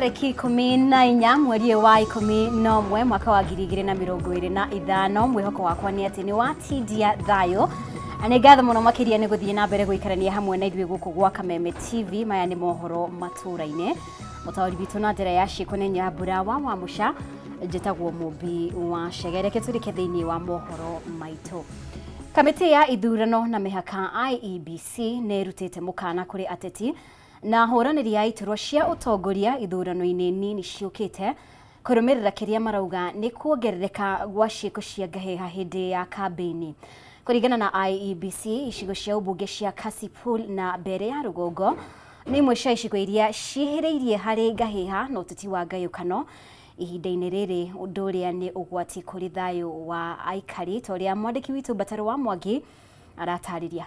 Tarĩki 14 mweri ũyũ wa 11 mwaka wa 2025. Mwĩhoko wakwa nĩ atĩ nĩ watindia thayũ, na nĩ ngatho mũno makĩria nĩ gũthiĩ na mbere gũikarania hamwe na ithuĩ gũkũ gwa Kameme TV. Maya nĩ mohoro matũũra-inĩ. Mũtaũri witũ na njĩra ya ciĩko nĩ Nyambura wa Wamũca, njĩtagwo Mũmbi wa Chege. Reke tũrike thĩinĩ wa mohoro maitũ. Kamĩtĩ ya ithurano na mĩhaka IEBC nĩ ĩrutĩte mũkana kũrĩ ateti na ahũranĩri a iturwa cia ũtongoria ithurano-inĩ nini ciũkĩte kũrũmĩrĩra kĩrĩa marauga nĩ kuongerereka gwa ciĩko cia ngahĩha hĩndĩ ya kambĩini. Kũringana na IEBC, icigo cia ũmbunge cia Kasipul na Mbeere ya Rũgongo nĩ imwe cia icigo iria ciĩhĩrĩirie harĩ ngahĩha na ũteti wa ngayũkano ihinda-inĩ rĩrĩ, ũndũ ũrĩa nĩ ũgwati kũrĩ thayũ wa aikari, ta ũrĩa mwandĩki witũ Mbatarũ wa Mwangi aratarĩria.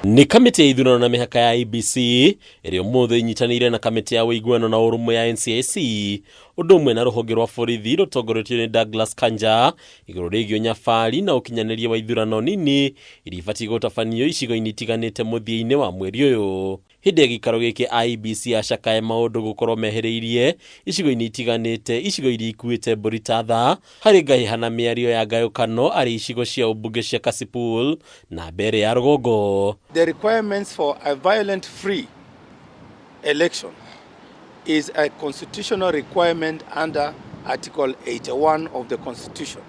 Nĩ kamĩtĩ ya ithurano na mĩhaka ya IEBC ĩrĩa ũmũthĩ ĩnyitanĩire na kamĩtĩ ya ũiguano na ũrũmwe ya NCIC ũndũ ũmwe na rũhonge rwa borithi rũtongoretio nĩ Douglas Kanja igũrũ rĩgiĩ ũnyabari na ũkinyanĩria wa ithurano nini iria ibatiĩ gũtabanio icigo-inĩ itiganĩte mũthia-inĩ wa mweri ũyũ. Hĩndĩ ya gĩikaro gĩkĩ IEBC yacakae maũndũ gũkorwo mehereirie icigo-inĩ itiganĩte icigo iria ikuĩte mbũri ta tha harĩ ngahĩha na mĩario ya ngayũkano arĩ icigo cia ũmbunge cia Kasipul na Mbeere ya Rũgongo. The requirements for a violent free election is a constitutional requirement under Article 81 of the Constitution.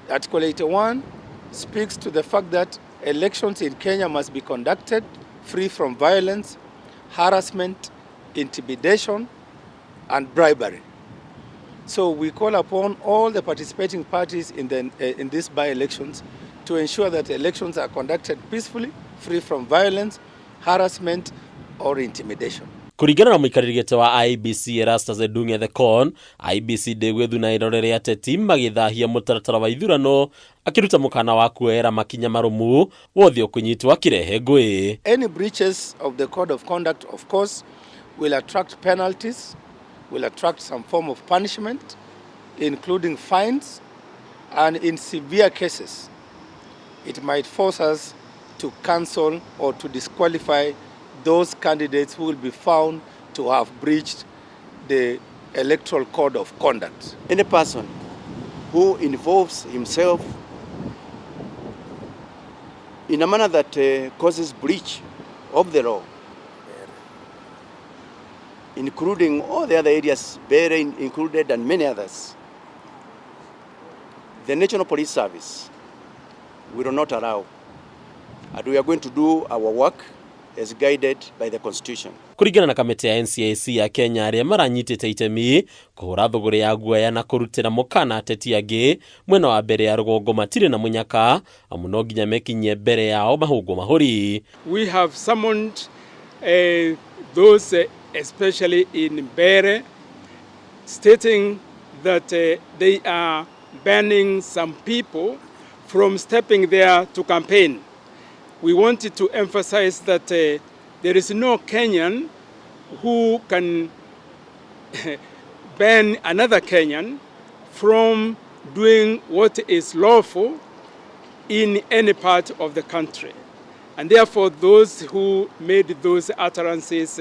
Article 81 speaks to the fact that elections in Kenya must be conducted free from violence, harassment, intimidation, and bribery. So we call upon all the participating parties in these by-elections to ensure that elections are conducted peacefully, free from violence, harassment, or intimidation. Kũringana na mũikarĩri gĩtĩ wa IEBC Erastus Edung' Ethekon, IEBC ndĩgwĩthuna ĩrorere ateti magĩthahia mũtaratara wa ithurano, akĩruta mũkana wa kuoera makinya marũmu wothe ũkũnyitwo akĩrehe ngũĩ. Any breaches of the code of conduct, of course, will attract penalties, will attract some form of punishment, including fines, and in severe cases, it might force us to cancel or to disqualify those candidates who will be found to have breached the electoral code of conduct. Any person who involves himself in a manner that causes breach of the law, including all the other areas, Mbeere included and many others, the National Police Service will not allow, and we are going to do our work as guided by the Constitution. Kũringana na kamĩtĩ ya NCIC ya Kenya, arĩa maranyitĩte itemi kũhũra thũgũrĩ ya guoya na kũrutĩra mũkana ateti angĩ mwena wa mbere ya rũgongo matirĩ na mũnyaka, amu no nginya mekinyie mbere yao mahũngwo mahũri. We have summoned those especially in Mbeere, stating that they are banning some people from stepping there to campaign. We wanted to emphasize that there is no Kenyan who can ban another Kenyan from doing what is lawful in any part of the country. And therefore, those who made those utterances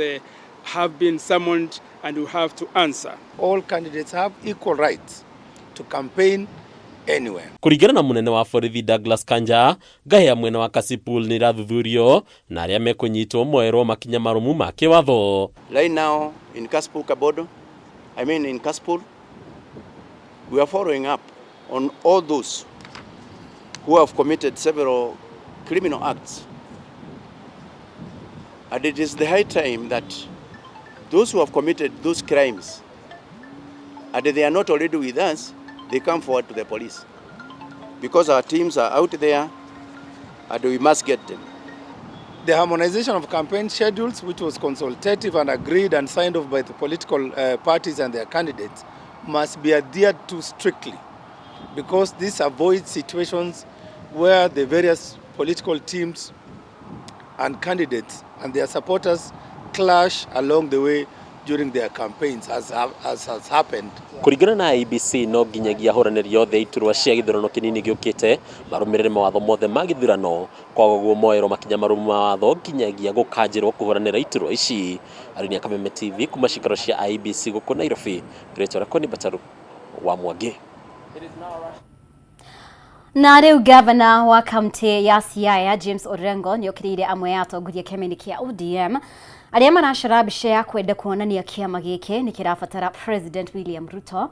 have been summoned and will have to answer. All candidates have equal rights to campaign anywhere. Kũringana na mũnene wa borithi Douglas Kanja, ngahĩha mwena wa Kasipul nĩ irathuthurio na arĩa mekũnyitwo moerwo makinya marũmu ma kĩwatho. Right now in Kasipul Kabodo, I mean in Kasipul, we are following up on all those who have committed several criminal acts. And it is the high time that those who have committed those crimes, and they are not already with us, they come forward to the police. Because our teams are out there and we must get them. The harmonization of campaign schedules, which was consultative and agreed and signed off by the political parties and their candidates, must be adhered to strictly, because this avoids situations where the various political teams and candidates and their supporters clash along the way during their campaigns as, as has happened. Kũringana na IEBC no nginyagia ahũranĩri othe a iturwa cia gĩthurano kĩnini gĩũkĩte marũmĩrĩre mawatho mothe ma gĩthurano kwaga ũguo moerwo makinya marũmu ma watho nginyagia gũkanjĩrwo kũhũranĩra iturwa ici. Aruni a Kameme TV kuma cikaro cia IEBC gũkũ Nairobi, rĩtwa rĩakwa nĩ Mbataru wa Mwangi. Na rĩu gavana wa kaunti ya Siaya James Orengo nĩokĩrĩire amwe a atongoria kĩama-inĩ kĩa ODM arĩa maracora mbica ya kwenda kuonania kĩama gĩkĩ nĩ kĩrabatara President William Ruto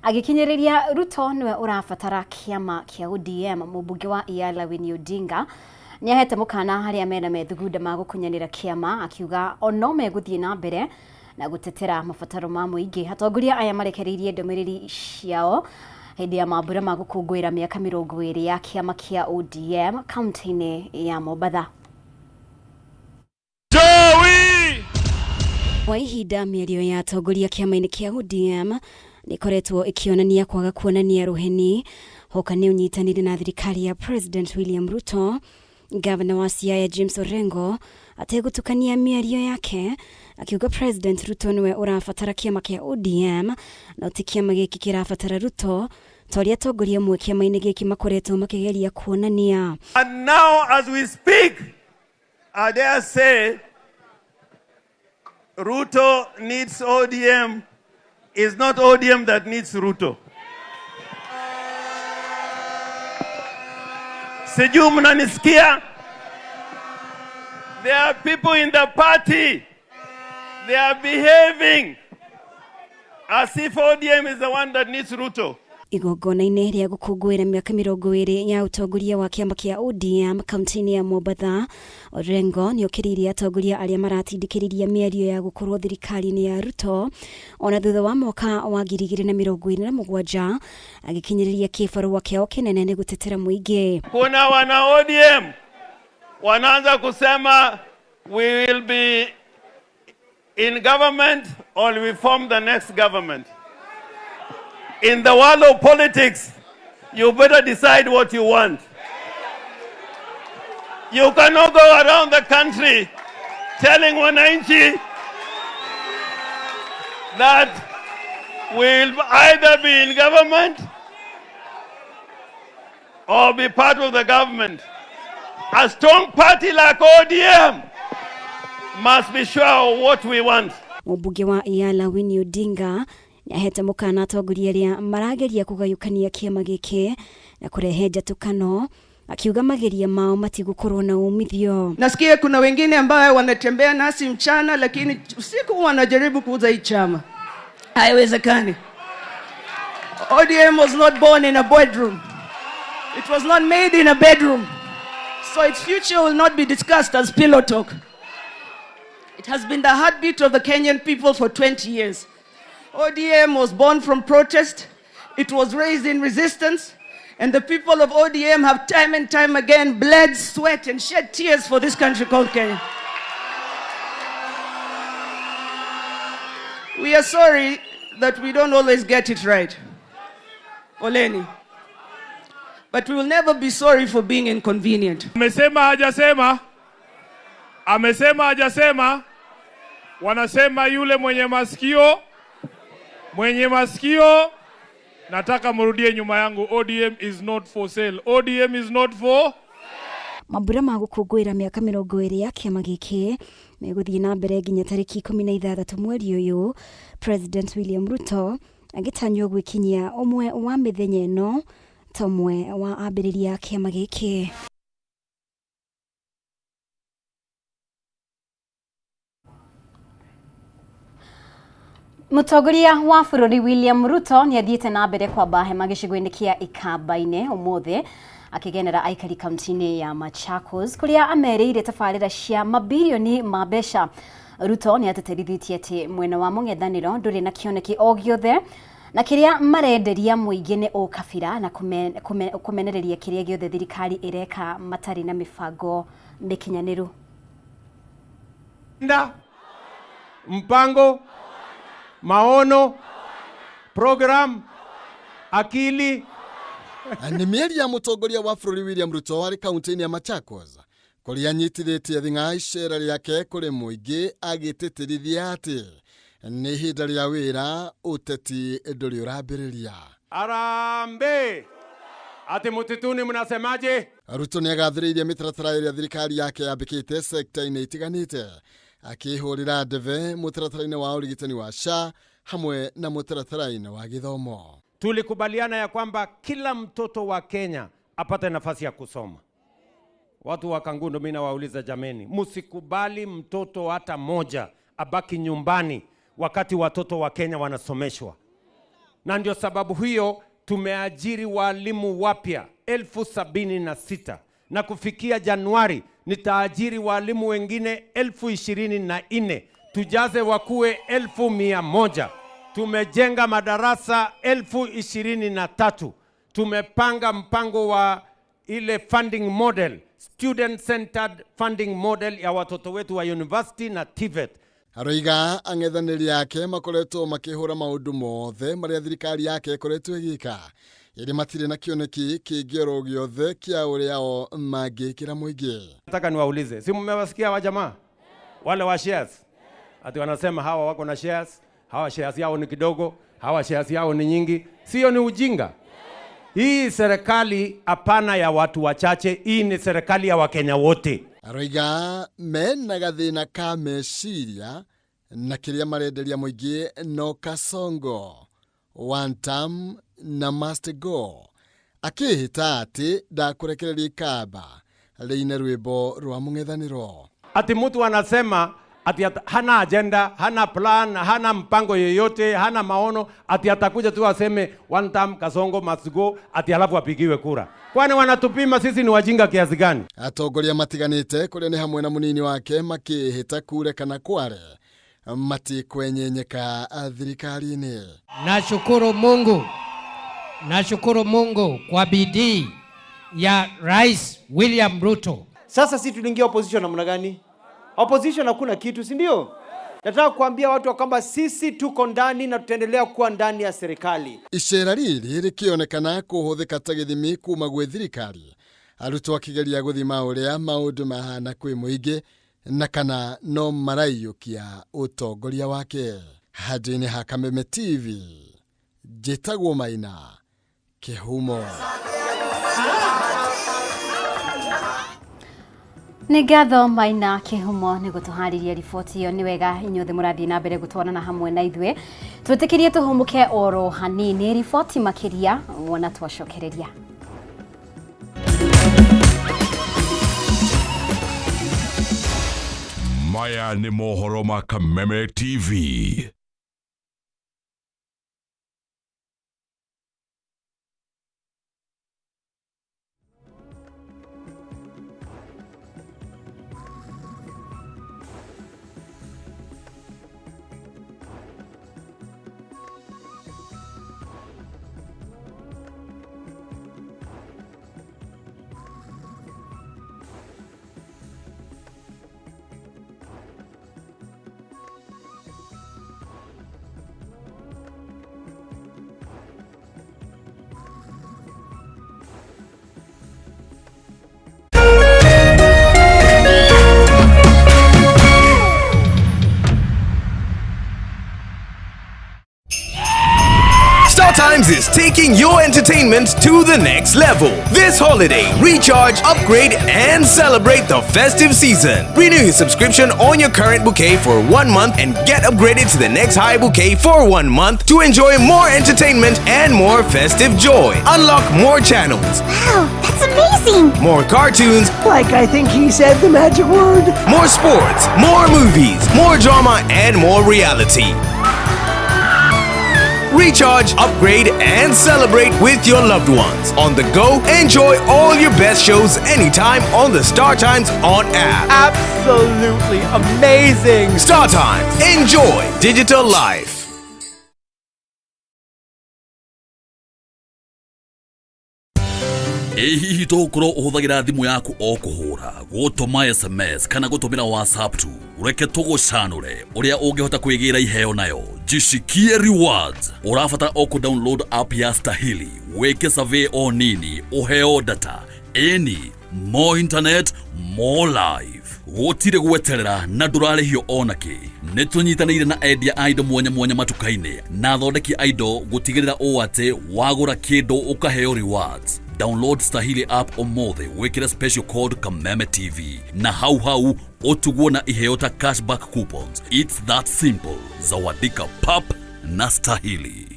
agĩkinyĩrĩria Ruto nĩwe ũrabatara kĩama kĩa ODM. Mũmbunge wa Iala Winnie Odinga nĩahete mũkana arĩa mena methugunda ma gũkunyanĩra kĩama akiuga ono megũthiĩ na mbere na gũtetera mabataro ma mũingĩ. Atongoria aya marekereirie ndũmĩrĩri ciao hĩndĩ ya mambura ma gũkũngũĩra mĩaka 20 ya kĩama kĩa ODM kaunti-inĩ ya Mombatha. Kwa ihinda mĩario ya atongoria kĩama-inĩ kĩa ODM nĩkoretwo ĩkĩonania kwaga kuonania rũheni hoka nĩ ũnyitanĩri na thirikari ya President William Ruto. Gavana wa Siaya James Orengo ategũtukania mĩario yake akiuga President Ruto nĩwe ũrabatara kĩama kĩa ODM no ti kĩama gĩkĩ kĩrabatara Ruto ta ũrĩa atongoria amwe kĩama-inĩ gĩkĩ makoretwo makĩgeria kuonania. And now as we speak, I dare say Ruto needs ODM. It's not ODM that needs Ruto. Sijui mnanisikia? There are people in the party. They are behaving as if ODM is the one that needs Ruto. Igongona-inĩ rĩa gũkũngũĩra mĩaka 20 ya ũtongoria wa kĩama kĩa ODM kaunti-inĩ ya Mombatha, Orengo nĩokĩrĩirie atongoria arĩa maratindĩkĩrĩria mĩario ya gũkorwo thirikari-inĩ ya Ruto ona thutha wa mwaka wa 2027 agĩkinyĩrĩria kĩbarũa kĩao kĩnene nĩ gũtetera mũingĩ. Kuna wana ODM wanaanza kusema we will be in government or we form the next government. In the world of politics, you better decide what you want. You cannot go around the country telling wananchi that we'll either be in government or be part of the government. A strong party like ODM must be sure of what we want. Mũmbunge wa Iala Winnie Odinga nĩahete mũkana atongoria arĩa marageria kũgayũkania kĩama gĩkĩ na kũrehe njatũkano akiuga mageria mao matigũkorwo na umithio. Nasikia kuna wengine ambayo wanatembea nasi mchana, lakini usiku wanajaribu kuuza hii chama. Haiwezekani. ODM was not born in a bedroom. It was not made in a bedroom. So its future will not be discussed as pillow talk. It has been the heartbeat of the Kenyan people for 20 years. ODM was born from protest. It was raised in resistance. And the people of ODM have time and time again bled, sweat, and shed tears for this country called Kenya. We are sorry that we don't always get it right. Poleni. But we will never be sorry for being inconvenient. Amesema hajasema? Amesema hajasema? Wanasema yule mwenye masikio, mwenye masikio. Nataka mrudie nyuma yangu. ODM is not for sale. ODM is not for Mambura ma gũkũngũĩra mĩaka 20 ya kĩama gĩkĩ megũthiĩ na mbere nginya tarĩki 16 mweri ũyũ. President William Ruto agĩtanywo gwĩkinyia ũmwe wa mĩthenya ĩno ta ũmwe wa ambĩrĩria kĩama gĩkĩ. Mũtongoria wa bũrũri William Ruto nĩathiĩte na mbere kwamba hema gĩcigo-inĩ kĩa Ikamba-inĩ ũmũthĩ akĩgenera aikari kaunti-inĩ ya Machakos kũrĩa amerĩire tabarĩra cia mabirioni ma mbeca. Ruto nĩatĩtĩrithĩtie atĩ mwena wa mũng'ethanĩro ndũrĩ na kĩoneki o gĩothe na kĩrĩa marenderia mũingĩ nĩ ũkabira na kũmenereria kĩrĩa gĩothe thirikari ĩreka matarĩ na mĩbango mĩkinyanĩru. Mpango, maono, program, akili. Nĩ mĩario ya mũtongoria wa bũrũri William Ruto arĩ kaunti-inĩ ya Machakos kũrĩa anyitithĩtie thing'a icera rĩake kũrĩ mũingĩ agĩtĩtĩrithia atĩ Nĩ ihinda rĩa wĩra, ũteti ndũrĩ ũrambĩrĩria. Harambee! Ati mutituni mnasemaje? Ruto nĩ agathĩrĩirie mĩtaratara ĩrĩa thirikari yake yambĩkĩte sekta-inĩ itiganĩte, akĩhũrĩra ndebe mũtaratara-inĩ wa ũrigitani wa SHA hamwe na mũtaratara-inĩ wa gĩthomo. Tulikubaliana ya kwamba kila mtoto wa Kenya apate nafasi ya kusoma. Watu wa Kangundo, mimi nawauliza jameni, msikubali mtoto hata moja abaki nyumbani wakati watoto wa Kenya wanasomeshwa. Na ndio sababu hiyo tumeajiri walimu wapya 76,000 na kufikia Januari nitaajiri walimu wengine 24,000, tujaze wakuwe 100,000. Tumejenga madarasa 23,000. Tumepanga mpango wa ile funding model, student centered funding model ya watoto wetu wa university na TVET. Aroiga ang'ethanĩri ake makoretwo makĩhũra maũndũ mothe marĩa thirikari yake ĩkoretwo ĩgĩka, ĩrĩ matirĩ na kĩoneki kĩngĩ oro gĩothe kĩa ũrĩa o mangĩkĩra mũingĩ. Nataka niwaulize, si mmewasikia wa jamaa wale wa shares ati wanasema hawa wako na shares, hawa shares yao ni kidogo, hawa shares yao ni nyingi. Sio ni ujinga? Hii serikali hapana ya watu wachache, hii ni serikali ya Wakenya wote. Aroiga mena gathĩna ka meciria na kĩrĩa marenderia mũingĩ no Kasongo, one term na must go, akĩhĩta atĩ ndakũrekereria ikamba rĩine rwĩmbo rwa mũng'ethanĩro. Ati mtu anasema ati hana agenda, hana plan, hana mpango yeyote, hana maono, ati atakuja tu aseme one term Kasongo must go, ati alafu apigiwe kura. Kwani wanatupima sisi ni wajinga kiasi gani? Atongoria matiganĩte kũrĩa nĩ hamwe na mũnini wake makĩhĩta kure kana kware matikwenyenyeka thirikari-inĩ. Nashukuru Mungu, nashukuru Mungu kwa bidii ya Rais William Ruto. Sasa si tuliingia opposition namna gani? Opposition hakuna kitu, si ndio? Nataka kuambia watu wa kwamba sisi tuko ndani na tutaendelea kuwa ndani ya serikali. Icera rĩrĩ rĩkĩonekana kũhũthĩka ta gĩthimi kuma gwĩ thirikari, arutwo akĩgeria gũthima ũrĩa maũndũ mahana kwĩ mũingĩ na kana no maraiyũkia ũtongoria wake. Handũ-inĩ ha Kameme TV, njĩtagwo Maina Kĩhumo. Nĩ ngatho Maina Kĩhumo nĩ gũtũharĩria riboti ĩyo. Nĩ wega inyuothe mũrathiĩ na mbere gũtwarana hamwe na ithuĩ, twĩtĩkĩrie tũhũmũke oro hanini, riboti makĩria wona twacokereria. Maya nĩ mohoro ma Kameme TV. Star Times is taking your entertainment to the next level. This holiday, recharge, upgrade, and celebrate the festive season. Renew your subscription on your current bouquet for 1 month and get upgraded to the next high bouquet for 1 month to enjoy more entertainment and more festive joy. Unlock more channels. Wow, that's amazing! More cartoons. Like I think he said the magic word. More sports, more movies, more drama, and more reality. Recharge, upgrade, and celebrate with your loved ones. On the go, enjoy all your best shows anytime on the Star Times On app. Absolutely amazing! Star Times, enjoy digital life. Ĩ hihi tũgũkorwo ũhũthagĩra thimũ yaku o kũhũra, gũtũma SMS kana gũtũmĩra WhatsApp tu? Reke tũgũcanũre ũrĩa ũngĩhota kwĩgĩra iheo nayo. Jishikie rewards. Ũrabatara o kũ download app ya Stahili, wĩke survey o nini, ũheo data. Ĩni, more internet, more life. Gũtirĩ gweterera na ndũrarĩhio ona kĩ. Nĩ tũnyitanĩire na endia a indo mwanya mwanya matuka-inĩ na athondeki a indo gũtigĩrĩra ũũ atĩ wagũra kĩndũ ũkaheo rewards. Download Stahili app ũmũthĩ wĩkĩre special code Kameme TV na hau hau ũtugwo na iheo ta cashback coupons. It's that simple. Zawadika pap na Stahili.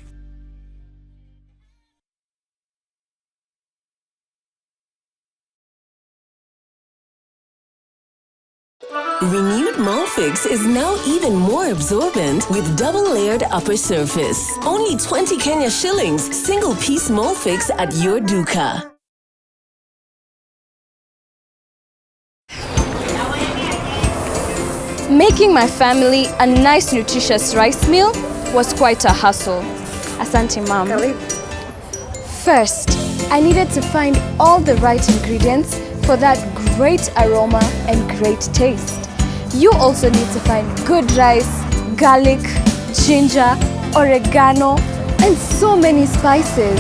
Renewed Molfix is now even more absorbent with double-layered upper surface. Only 20 Kenya shillings, single-piece Molfix at your duka. Making my family a nice nutritious rice meal was quite a hustle. Asante, Mom. First, I needed to find all the right ingredients for that great aroma and great taste. You also need to find good rice, garlic, ginger, oregano, and so many spices.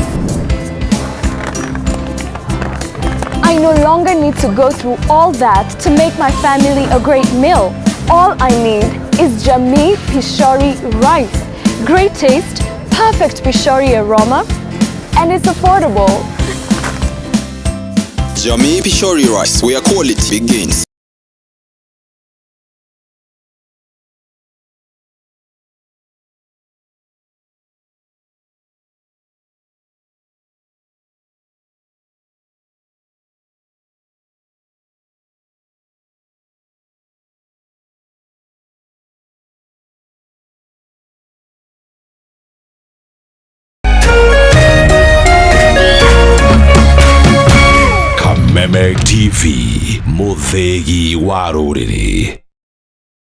I no longer need to go through all that to make my family a great meal. All I need is Jamii Pishori rice. Great taste, perfect Pishori aroma, and it's affordable. Jamii Pishori rice, where quality begins. Kameme TV, mũthĩgi wa rũrĩrĩ.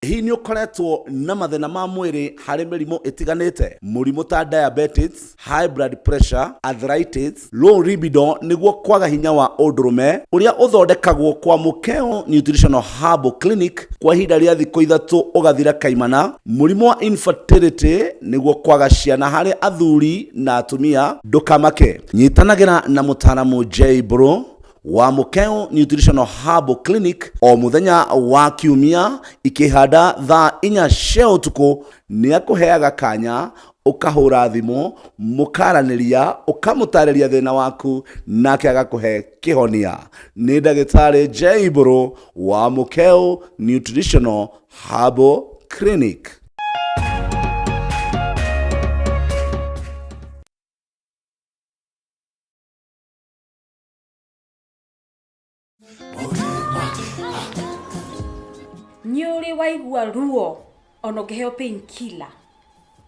Hihi nĩ ũkoretwo na mathĩna ma mwĩrĩ harĩ mĩrimũ ĩtiganĩte, mũrimũ ta diabetes, high blood pressure, arthritis, low libido nĩguo kwaga hinya wa ũndũrũme ũrĩa ũthondekagwo kwa Mũkeo Nutritional Herbal Clinic kwa ihinda rĩa thikũ 3 ũgathira kaimana, mũrimũ wa infertility nĩguo kwaga ciana harĩ athuri na atumia, ndũkamake. Nyitanagĩra na mũtaaramu J Bro wa Mũkeo Nutritional Herbal Clinic o mũthenya wa kiumia ikĩhanda thaa 4 cia ũtukũ. Nĩ akũheaga kanya ũkahũra thimũ mũkaranĩria ũkamũtarĩria thĩna waku nake agakũhe kĩhonia. Nĩ ndagĩtarĩ J Bro wa Mũkeo Nutritional Herbal Clinic. Nĩ ũrĩ waigua ruo ona ũngĩheo painkiller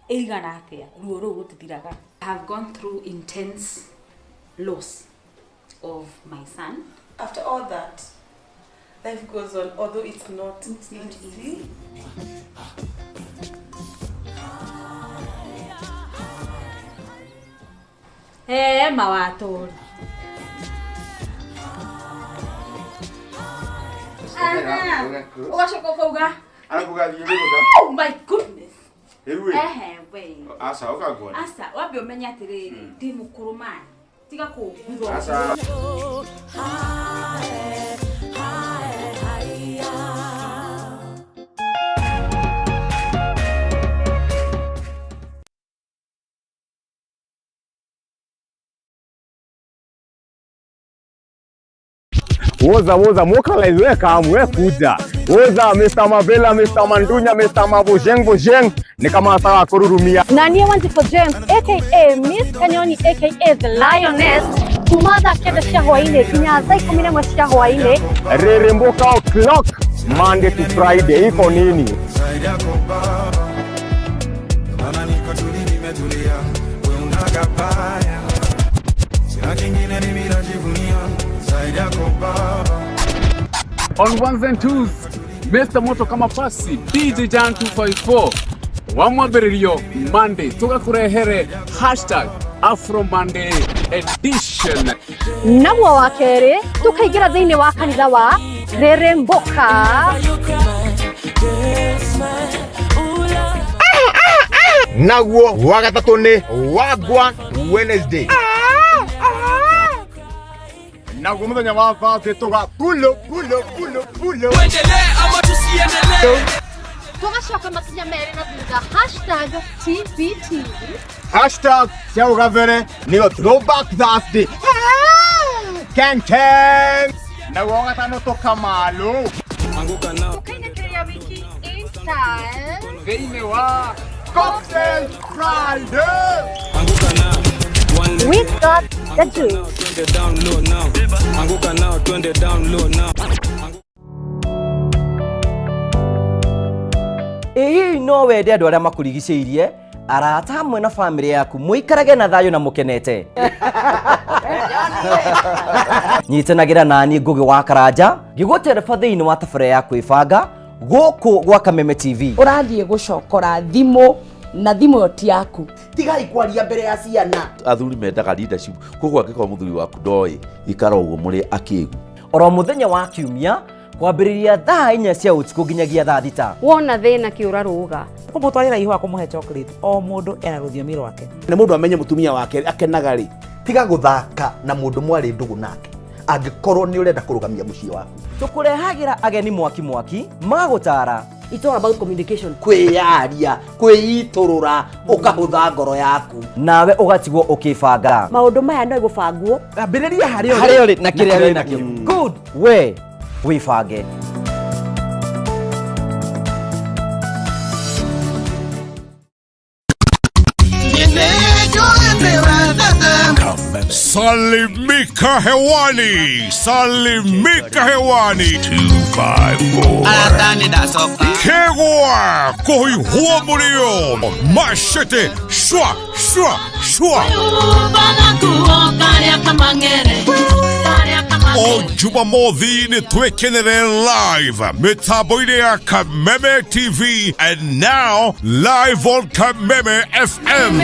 ĩigana atĩa, ruo rũu rũtithiraga. I have gone through intense loss of my son. After all that, life goes on, although it's not easy. Hey, mawatũri. Ũgacoka ũkauga, "Oh my goodness." Ehe, we. Aca ũkanguona. Aca, wambe ũmenye atĩrĩrĩ, ndĩ mũkũrũ man. Tiga kũngutha. Aca. Woza woza mokalize we kamu we kuja. Woza Mr. Mavela, Mr. Mandunya, Mr. Mabojeng Bojeng ni kama sawa kururumia. Na niĩ Wanjikũ James aka Miss Kanyoni aka The Lioness kuma thaa 9 cia hwaĩ-inĩ nginya thaa 11 cia hwaĩ-inĩ. Rĩrĩmbũka o'clock Monday to Friday iko nini? On ones and twos, Mr. Moto kama pasi DJ Jan 254 wa mwambĩrĩrio Monday tũgakũrehere hashtag Afro Monday edition. Naguo wa kerĩ tũkaingĩra thĩinĩ wa kanitha wa Rĩrĩmbũka. Naguo wa gatatũ nĩ Wagwan Wednesday. Naguo muthenya wa Thursday tuga pulo pulo pulo pulo. Tuendelee ama tusiendelee? Tugacoka makinya merĩ na thutha hashtag TBT. Hashtag cia ũgabere nĩyo throwback Thursday. Ken ken. Naguo gatano tũkamalu. Anguka nao. Tukainĩkĩria wiki in style. Thĩinĩ wa Cocktail Friday. Anguka nao. We got the juice. Twende down low now. Anguka nao, twende down low now. Ĩ hihi no wende andũ arĩa makũrigicĩirie arata hamwe na bamĩrĩ yaku mũikarage na thayũ na mũkenete? Nyitanagĩra nani Ngũgĩ wa Karanja ngĩgũtereba thĩinĩ wa tabarĩra ya kwĩbanga gũkũ gwa Kameme TV. Ũrathiĩ gũcokora thimũ na thimũ ĩyo ti yaku. Tigai kwaria mbere ya ciana. Athuri mendaga leadership, koguo angĩkorwo mũthuri waku ndoĩ, ikara ũguo mũrĩ akĩgu. Oro mũthenya wa kiumia kwambĩrĩria thaa 4 cia ũtukũ nginyagia thaa 6. Wona thĩna kĩũra rũga. Kũmũtwarĩra ihũa kũmũhe chocolate, o mũndũ ena rũthiomi rwake. Nĩ mũndũ amenye mũtumia wake akenaga rĩ. Tiga gũthaka na mũndũ mwarĩ ndũgũ nake angĩkorwo nĩ ũrenda kũrũgamia mũciĩ waku. Tũkũrehagĩra ageni mwaki mwaki magũtara. It's all about communication. Kwĩyaria, kwĩitũrũra, ũkahũtha ngoro yaku. Nawe ũgatigwo ũkĩbanga. Maũndũ maya no gũbangwo. Ambĩrĩria harĩa ũrĩ. Harĩa ũrĩ na kĩrĩa wĩ nakĩo. Good. We wĩbange. Salimika hewani, salimika hewani. 254. Kegwa kuhihua murio mashete shwa shwa shwa. O Jumamothi nĩ twĩkenere live mĩtambo-inĩ ya Kameme TV and now live on Kameme FM.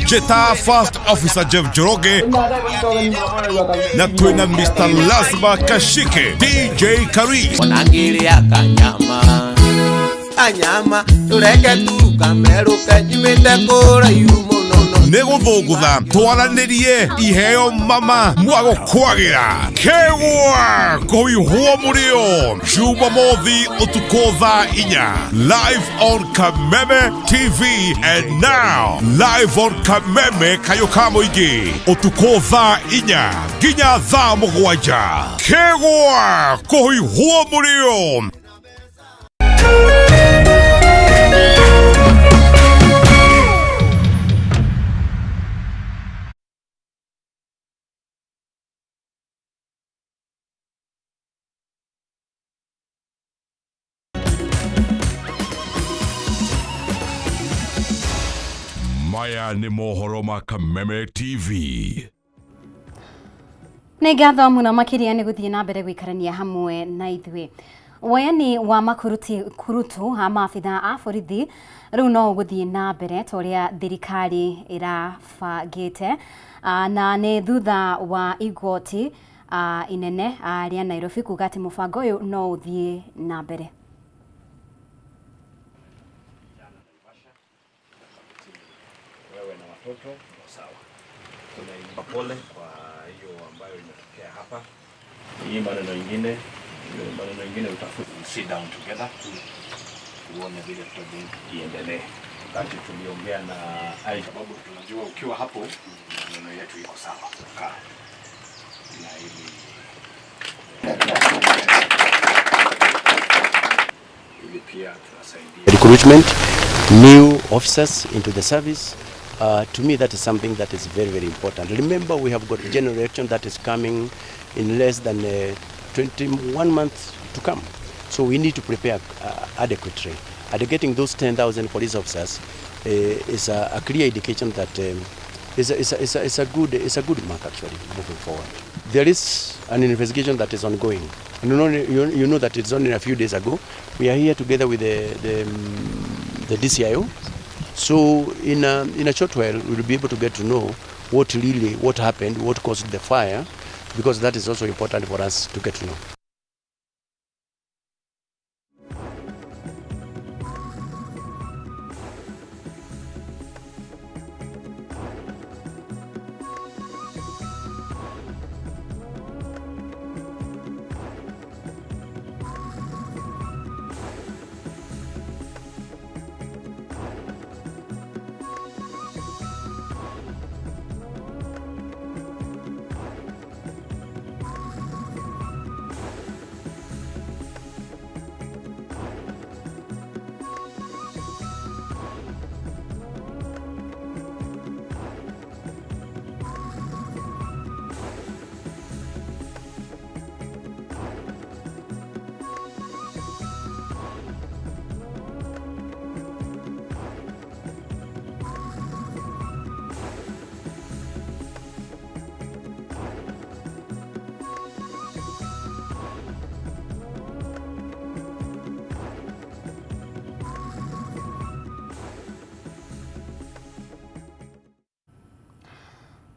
Jeta First Officer Jeff Njoroge na twina Mr. Lazima Kashike DJ Karis. Onangiria kanyama kanyama tureke tu kameruke nyumite kũraihu mũno. Nĩ gũthũngũtha twaranĩrie iheo mama mwagũkwagĩra kegwa kũihwo mũrĩo Jumamothi ũtukũ thaa 4 live on Kameme TV and now live on Kameme kayũ ka mũingĩ ũtukũ thaa 4 nginya thaa 7 kegwa kũihwo mũrĩo. Maya nĩ mohoro ma Kameme TV. Nĩ ngatho mũno makĩria nĩ gũthiĩ na mbere gũikarania hamwe na ithuĩ. Woyani wa makurutu a maabitha a borithi rĩu no ũgũthiĩ na mbere ta ũrĩa thirikari ĩrabangĩte, na nĩ thutha wa igoti inene rĩa Nairobi kuga atĩ mũbango ũyũ no ũthiĩ na mbere. Wewe na watoto sawa. Tunaomba pole kwa hiyo ambayo imetokea hapa. Hii maneno ingine, hiyo maneno ingine utafuta sit down together. Tuone vile tutaendelee. Wakati tuliongea na ai sababu tunajua ukiwa hapo maneno yetu iko sawa. Kaa. Na ili pia tunasaidia recruitment new officers into the service. To me, that is something that is very, very important. Remember, we have got a general election that is coming in less than 21 months to come. So we need to prepare adequately. And getting those 10,000 police officers is a clear indication that is a good mark actually moving forward. There is an investigation that is ongoing. And you know that it's only a few days ago. We are here together with the DCIO. So in a short while, we will be able to get to know what happened, what caused the fire, because that is also important for us to get to know.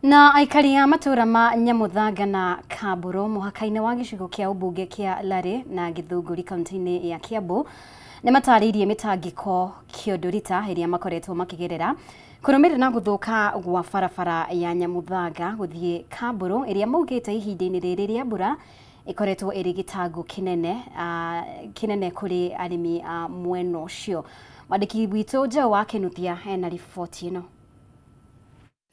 Na aikari a matũũra ma Nyamuthanga na Kamburu mũhaka-inĩ wa gĩcigo kĩa ũmbunge kĩa Lari na Githunguri kaunti-inĩ ya Kiambu nĩ matarĩirie mĩtangĩko kĩondorita ĩrĩa makoretwo makĩgerera kũrũmĩrĩra na gũthũka gwa barabara ya Nyamuthanga gũthiĩ Kamburu ĩrĩa maugĩte ihinda-inĩ rĩrĩ rĩa mbura ĩkoretwo ĩrĩ gĩtango kĩnene kĩnene kũrĩ arĩmi a mwena ũcio. Mwandĩki witũ Njaũ wa Kĩnuthia ena riboti ĩno.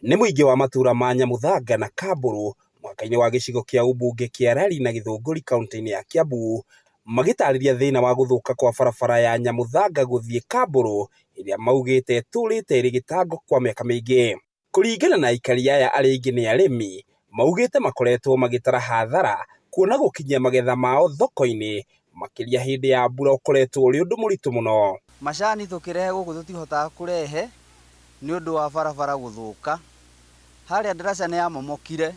Nĩ mũingĩ wa matũũra ma Nyamuthanga na Kamburu mũhaka-inĩ wa gĩcigo kĩa ũmbunge kĩa Lari na Githunguri kaunti-inĩ ya Kiambu magĩtarĩria thĩna wa gũthũka kwa barabara ya Nyamuthanga gũthiĩ Kamburu ĩrĩa maugĩte ĩtũrĩte ĩrĩ gĩtango kwa mĩaka mĩingĩ. Kũringana na aikari aya arĩa aingĩ nĩ arĩmi, maugĩte makoretwo magĩtara hathara kuona gũkinyia magetha mao thoko-inĩ makĩria hĩndĩ ya mbura ũkoretwo ũrĩ ũndũ mũritũ mũno. Macani tũkĩrehe gũkũ tũtihotaga kũrehe nĩ ũndũ wa barabara gũthũka. Harĩa ndaraca nĩ yamomokire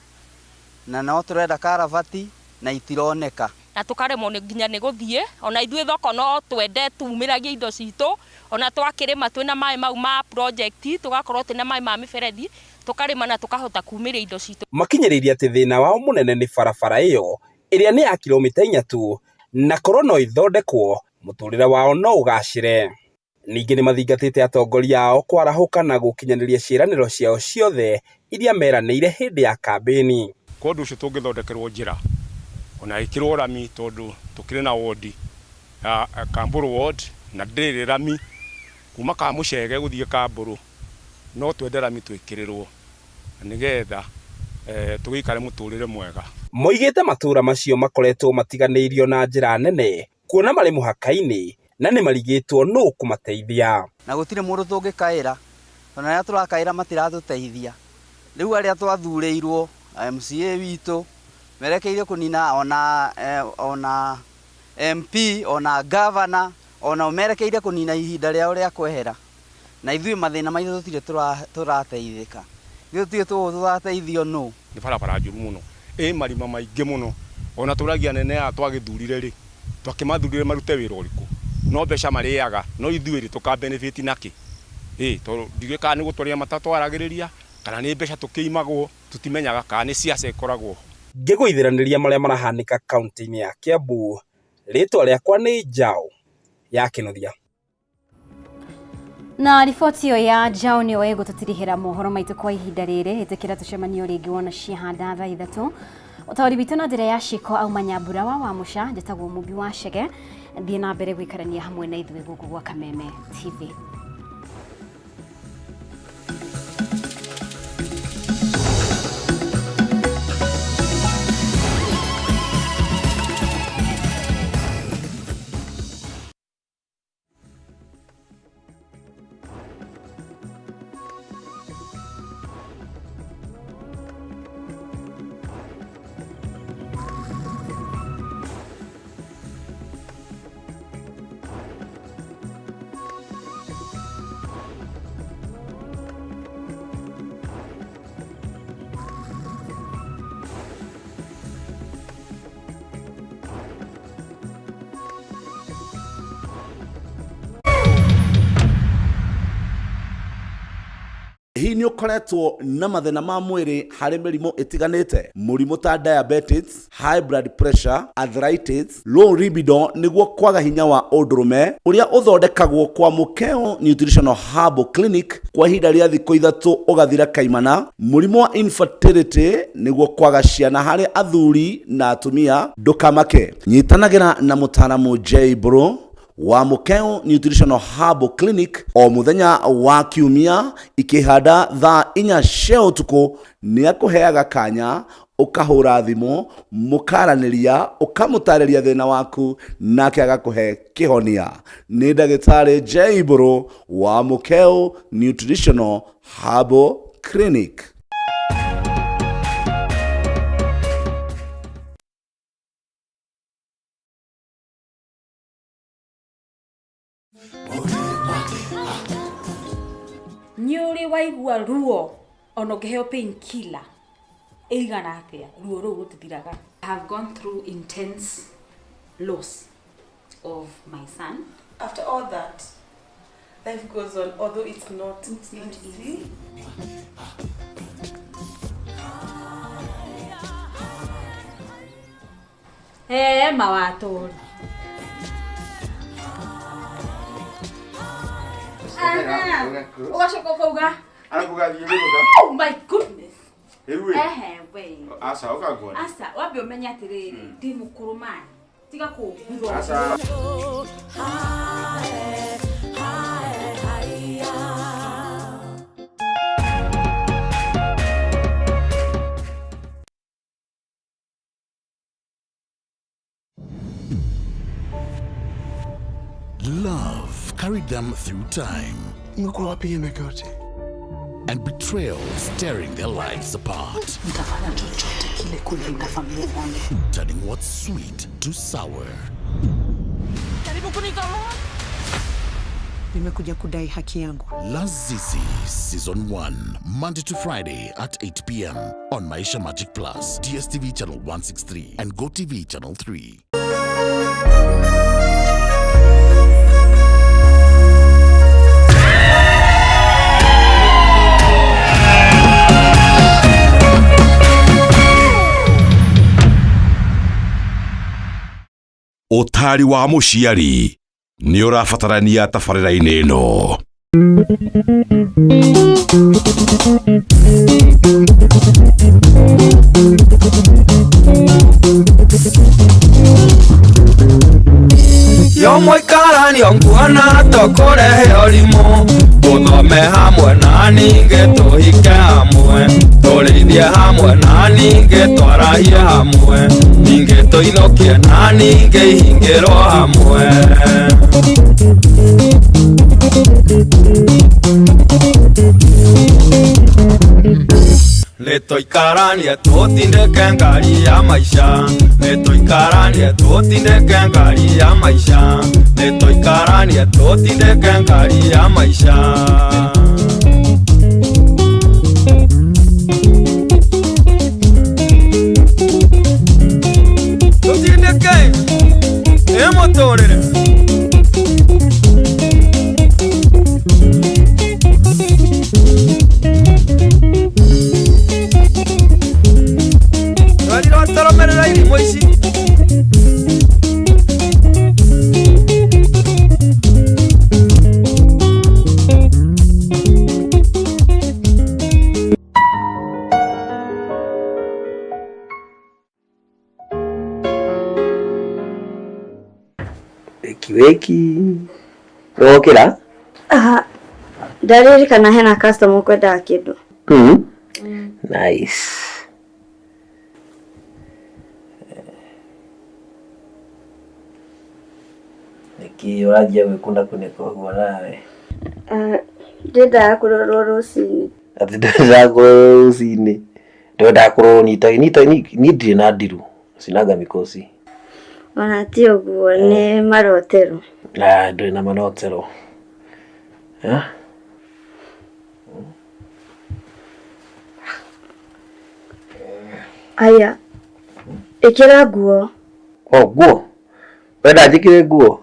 na no tũrenda karabati na itironeka. Na tũkaremwo nĩ nginya nĩ gũthiĩ ona ithuĩ thoko no twende tumĩragie indo citũ ona twakĩrĩma twĩna maĩ mau ma project tũgakorwo twĩna maĩ ma mĩberethi tũkarĩma na tũkahota kumĩria indo citũ. Makinyĩrĩirie atĩ thĩna wao mũnene nĩ barabara ĩyo ĩrĩa nĩ ya kilomita 3 na korwo no ĩthondekwo mũtũrĩre wao no ũgacĩre. Ningĩ nĩ mathingatĩte atongoria ao kwarahũka na gũkinyanĩria ciĩranĩro ciao ciothe iria meranĩire hĩndĩ ya kambĩni. Kwa ũndũ ũcio tũngĩthondekerwo njĩra ona ĩkĩrwo rami tondũ tũkĩrĩ na wodi ya Kamburu ward na ndĩrĩ rami kuma Kamũcege gũthiĩ Kamburu no twende rami twĩkĩrĩrwo nĩgetha tũgĩikare mũtũrĩre mwega. Moigĩte matũũra macio makoretwo matiganĩirio na njĩra nene kuona marĩ mũhaka-inĩ na nĩ marigĩtwo nũ kũmateithia. Na gũtirĩ mũndũ tũngĩkaĩra tondũ arĩa tũrakaĩra matiratũteithia. Rĩu arĩa twathurĩirwo MCA witũ merekeire kũnina ona MP ona governor ona merekeire kũnina ihinda rĩao rĩa kwehera. Na ithuĩ mathĩna maitũ tũtirĩ tũrateithĩka. Ithuĩ tũtirĩ tũrateithio nũ. Nĩ barabara njũru mũno ĩ marima maingĩ mũno ona tũragia nene aya twagĩthurire rĩ twakĩmathurire marute wĩra ũrĩkũ no mbeca marĩaga no ithuĩ rĩ tũka benefit nakĩ ĩ tondũ ndiũĩ kana nĩ gũtwaria matatwaragĩrĩria kana nĩ mbeca tũkĩimagwo tũtimenyaga kana nĩ siasa ĩkoragwo. Ngĩgũithĩranĩria marĩa marahanĩka kaunti-inĩ ya Kiambu, rĩtwa rĩakwa nĩ Njaũ ya Kĩnuthia. Na riboti ĩyo ya Njaũ nĩyo ĩgũtũtirihĩra mohoro maitũ kwa ihinda rĩrĩ. Ĩtĩkĩra tũcemanio rĩngĩ wona ciahanda thaa 3. Ũtaũri witũ na njĩra ya ciĩko auma Nyambura wa Wamũca, njĩtagwo Mũmbi wa Chege. Thiĩ na mbere gũikarania hamwe na ithuĩ gũkũ gwa Kameme TV. Hihi nĩ ũkoretwo na mathĩna ma mwĩrĩ harĩ mĩrimũ ĩtiganĩte, mũrimũ ta diabetes, high blood pressure, arthritis, low libido nĩguo kwaga hinya wa ũndũrũme ũrĩa ũthondekagwo kwa Mũkeo Nutritional Herbal Clinic kwa ihinda rĩa thikũ 3 ũgathira kaimana, mũrimũ wa infertility nĩguo kwaga ciana harĩ athuri na atumia, ndũkamake. Nyitanagĩra na mũtaaramu J Bro wa Mũkeo Nutritional Herbal Clinic o mũthenya wa kiumia ikĩhanda thaa 4 cia ũtukũ. Nĩ akũheaga kanya ũkahũra thimũ mũkaranĩria ũkamũtarĩria thĩna waku nake agakũhe kĩhonia. Nĩ ndagĩtarĩ J Bro wa Mũkeo Nutritional Herbal Clinic. Nĩ ũrĩ waigua ruo ona ũngĩheo painkiller ĩigana atĩa ruo rũu rũtithiraga. I have gone through intense loss of my son. After all that, life goes on, although it's not easy. Eh, mawatũri. Ũgacoka ũkauga Arakuga thiĩ gũthũka. Oh my goodness. Rĩu ĩ. Ehe, we. Aca ũka nguone. Aca, wambe ũmenye atĩrĩrĩ, ndĩ mũkũrũ mani. Tiga kũngutha. Aca. Love carried them through time. And betrayals tearing their lives apart. Nitafanya chochote kile kulinda familia yangu. Turning what's sweet to sour. Jaribu kunitomoa. Nimekuja kudai haki yangu. Lazizi Season 1, Monday to Friday at 8 p.m. on Maisha Magic Plus, DSTV Channel 163, and GoTV Channel 3. Ũtari wa mũciari nĩ ũrabatarania tabarĩra-inĩ ĩno. Yo mũikaranio nguona tũkũrehe ũrimũ, tũthome hamwe na ningĩ tũhike hamwe, tũrĩithie hamwe na ningĩ twarahie hamwe, ningĩ tũinũkie na ningĩ ihingĩrwo hamwe. Nĩtũikaranie tũtindĩke ngari ya maica, nĩtũikaranie tũtindĩke ngari ya maica, nĩtũikaranie tũtindĩke ngari ya maica. Tũtindĩke ĩ mũtũrĩre. Twerirwo tũrũmĩrĩre irimũ ici. Weki weki. Nĩwokĩra? Aha, ndaririkana hena customer ũkwendaga kĩndũ. Nice. Nĩkĩ ũranjia gwĩkuna kunĩka ũguo nawe? Ah, Ndĩrendaga kũrorwo rũcinĩ. Atĩ ndĩrendaga kũrorwo rũcinĩ. Ndĩrendaga kũrorwo niĩ ndirĩ na ndiru. Sinaga mikosi. Ona ti ũguo nĩ marotero. Ah, ndũrĩ na manotero. Eh? Aya, ĩkĩra nguo. Oh, nguo? Wenda njĩkĩre nguo?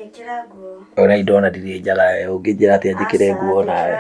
Ĩkĩra nguo. Ona indo ona ndirĩ njaga we, ũngĩnjĩra atĩa njĩkĩre nguo nawe?